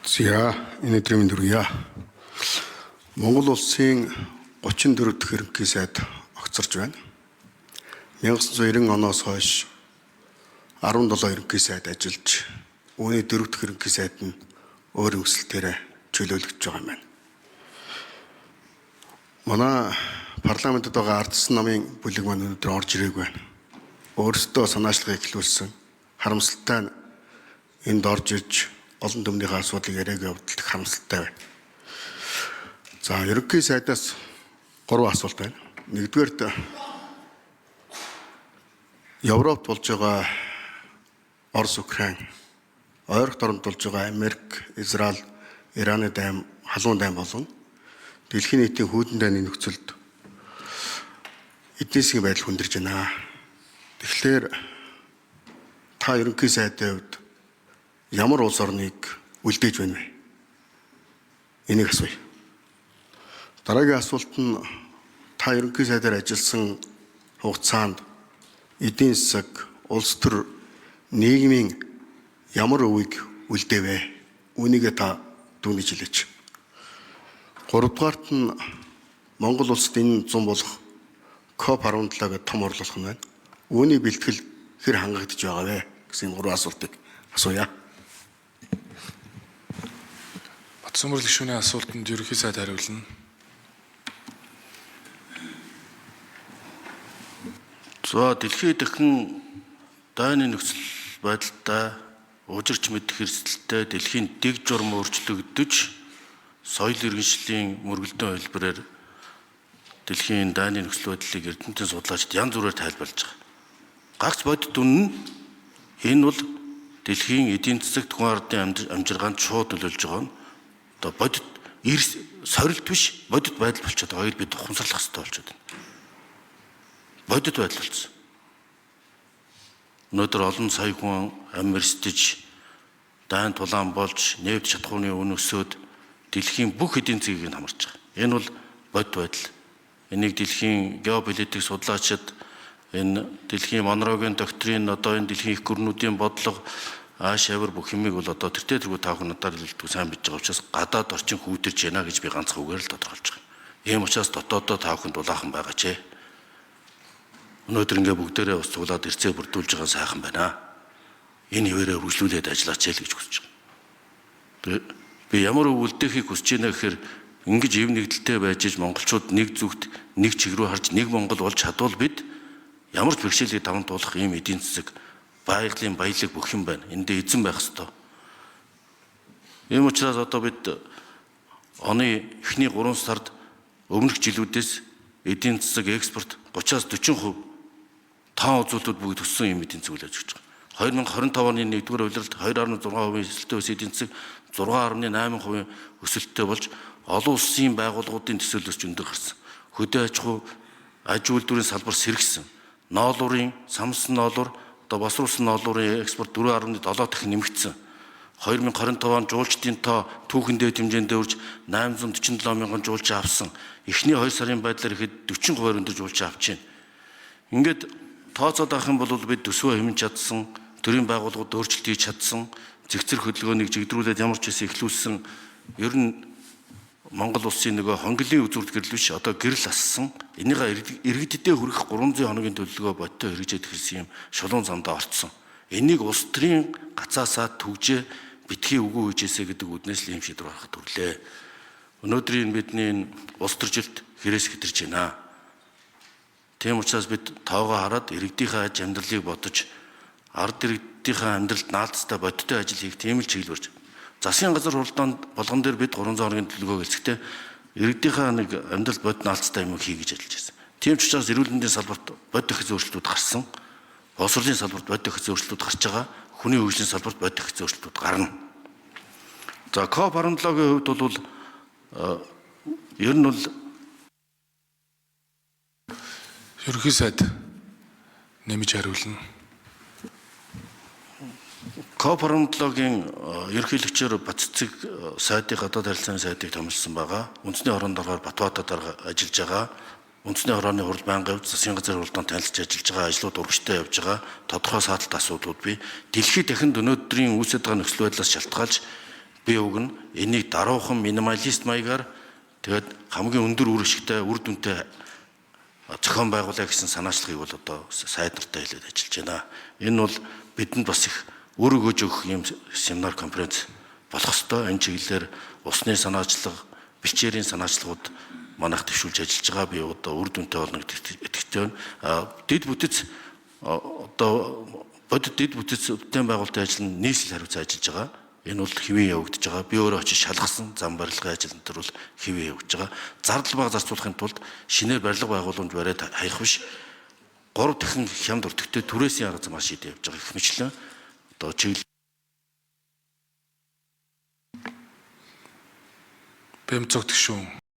За, энэ өдрийн мэнд хүргье. Монгол улсын 34 дахь ерөнхий сайд огцорч байна. 1990 оноос хойш 17 ерөнхий сайд ажиллаж, үүний 4 дахь ерөнхий сайд нь өөр өсөлтөөр чөлөөлөгдөж байгаа юм байна. Манай парламентэд байгаа ардсан намын бүлэг маань өнөөдөр орж ирээгүй байна. Өөрсдөө санаачлагыг эхлүүлсэн. Харамсалтай нь энд орж ирж олон түмнийхээ асуудлыг яриаг явуулах харамсалтай байна. За, ерөнхий сайдаас 3 асуулт байна. Нэгдүгээрт, Европт болж байгаа Орос, Украин, ойрхон оронд болж байгаа Америк, Израиль, Ираны дайм, халуун дайм болон дэлхийн нийтийн хүүдэн дайны нөхцөлд эдийн засгийн байдал хүндэрж байна. Тэгэхээр та ерөнхий сайдын хувьд ямар улс орныг үлдээж байна вэ? Энийг асууя. Дараагийн асуулт нь, та ерөнхий сайдаар ажилласан хугацаанд эдийн засаг, улс төр, нийгмийн ямар өвийг үлдээвэ? Үүнийгээ та дүгнэж хэлээч. Гуравдугаарт нь, Монгол улсад энэ зун болох COP17 гэдэг том орлого нь байна. Үүний бэлтгэл хэр хангагдаж байгаа вэ гэсэн гурван асуултыг асууя. Батсөмөрлөг гишүүний асуултанд ерөнхий сайд хариулна. За, дэлхий дахин дайны нөхцөл байдалтай уужирч мэдэх эрсдэлтэй дэлхийн дэг журам өөрчлөгдөж, соёл иргэншлийн мөргөлдөн хувилбараар дэлхийн дайны нөхцөл байдлыг эрдэмтэн судлаачид янз бүрээр тайлбарлаж байгаа. Гагц бодит үнэн нь энэ бол дэлхийн эдийн засагт, хүн ардын амжиргаанд шууд нөлөөлж байгаа нь одоо бодит сорилт биш, бодит байдал болчиход байгаа. Хоёул бид ухамсарлах хэрэгтэй болчиход байна. Бодит байдал болсон. Өнөөдөр олон сая хүн амь эрсдэж, дайн тулаан болж, нефть чадхууны үн өсөөд дэлхийн бүх эдийн засгийг нь хамарч байгаа. Энэ бол бодит байдал. Энийг дэлхийн геополитик судлаачид, энэ дэлхийн Монрогийн доктрин, одоо энэ дэлхийн их гүрнүүдийн бодлого, ааш авир бүх юмыг бол одоо тэртээ тэргүй та бүхэн надаар хэлдэг сайн мэдж байгаа учраас гадаад орчин хүүтэрч байна гэж би ганцхан үгээр л тодорхойлж байгаа. Ийм учраас дотоодоо та бүхэнд дулаахан байгаа ч. Өнөөдөр ингээ бүгдээрээ ус цуглаад эрцээ бүрдүүлж байгаа сайхан байна. Энэ хэвээрээ үргэлжлүүлээд ажиллаач л гэж хүсэж байгаа. Би ямар өв үлдээхийг хүсэж байна гэхээр ингэж ив нэгдэлтэй байж иж монголчууд нэг зүгт, нэг чиг рүү харж, нэг Монгол болж чадвал бид ямар ч бэрхшээлийг даван туулах ийм эдийн засаг, байгалийн баялаг бүх юм байна. Эндээ эзэн байх ёстой. Ийм учраас одоо бид оны эхний 3 сард өмнөх жилүүдээс эдийн засаг экспорт 30-аас 40% таан үзүүлэлтүүд бүгд өссөн юм эдийн засаг үл ажиллаж байгаа. 2025 оны 1-р улиралд 2.6% өсөлттэй байсан эдийн засаг 6.8% өсөлттэй болж олон улсын байгууллагуудын төсөөллөөс ч өндөр гарсан. Хөдөө аж ахуй, аж үйлдвэрийн салбар сэргсэн. Ноолуурын, самсан ноолуур, одоо босруулсан ноолуурын экспорт 4.7 дахин нэмэгдсэн. 2025 он жуулчдын тоо түүхэн дээд хэмжээнд өрж 847 мянган жуулчин авсан. Эхний 2 сарын байдлаар ихэд 40% өндөр жуулчин авч байна. Ингээд тооцоод авах юм бол бид төсвөө хэмнэж чадсан, төрийн байгууллагууд өөрчлөлт хийж чадсан, зэгцэр хөдөлгөөнийг жигдрүүлээд ямар ч байсан эхлүүлсэн. Ер нь Монгол улсын нөгөө хонглын үзүүрт гэрэл биш, одоо гэрэл ассан. Энийгээ иргэддээ хүргэх 300 хоногийн төлөвлөгөө бодтой хэрэгжээд эхэлсэн юм шулуун замдаа орцсон. Энийг улс төрийн гацаасаа түгжээ битгий үгүй хийжээсэ гэдэг үднээс л ийм шийдвэр гаргах төрлөө. Өнөөдрийн бидний энэ улс төржилт хэрэгс хэтэрч байна. Тийм учраас бид тоогоо хараад иргэдийнхээ аж амьдралыг бодож, ард иргэдийнхээ амьдралд наалдастай бодиттой ажил хийх тийм л чиглэл барьж. Засгийн газар хуралдаанд болгон дээр бид 300 хоногийн төлөвлөгөө хэлцэхдээ иргэдийнхээ нэг амьдралд бодит наалдастай юм хий гэж ажиллаж байсан. Тийм ч учраас эрүүл мэндийн салбарт бодит их өөрчлөлтүүд гарсан. Боловсролын салбарт бодит их өөрчлөлтүүд гарч байгаа. Хүний хөгжлийн салбарт бодит их өөрчлөлтүүд гарна. За, COP17-гийн хувьд бол ер нь бол Ерөнхий сайд нэмж хариулна. COP17-гийн ерөнхийлөгчөөр Батцэцэг сайдын гадаад харилцааны сайдыг томилсон байгаа. Үндэсний хороонд орохоор Батбаатар дарга ажиллаж байгаа. Үндэсний хорооны хурал байнгын хувьд засгийн газрын хуралдаанд танилцж ажиллаж байгаа, ажлууд урагштай явж байгаа. Тодорхой сааталт асуудлууд бий. Дэлхийд дахинд өнөөдрийн үүсэт байгаа нөхцөл байдлаас шалтгаалж Би уг нь энийг даруухан минималист маягаар тэгээд хамгийн өндөр үр ашигтай үр дүнтэй зохион байгуулъя гэсэн санаачлагыг бол одоо сайд нартай хэлээд ажиллаж байна. Энэ бол бидэнд бас их үр өгөөж өгөх юм семинар конференц болох ёстой. Энэ чиглэлээр усны санаачлага, бэлчээрийн санаачлагууд манайх төвшүүлж ажиллаж байгаа. Би одоо үр дүнтэй болно гэдэгт итгэжтэй байна. Дэд бүтэц одоо бодит дэд бүтэц бүтээн байгуулалтын ажил нь нийслэл хариуцсан ажиллаж байгаа. Энэ бол хэвийн явагдаж байгаа. Би өөрөө очиж шалгасан зам барилгын ажил энэ төр бол хэвийн явагдаж байгаа. Зардал бага зарцуулахын тулд шинээр барилга байгууламж бариад хаях биш. 3 дахин хямд өртөгтэй түрээсийн арга замаар шийдээ явж байгаа. Их мэтлэн одоо чиглэл Бямцог гишүүн.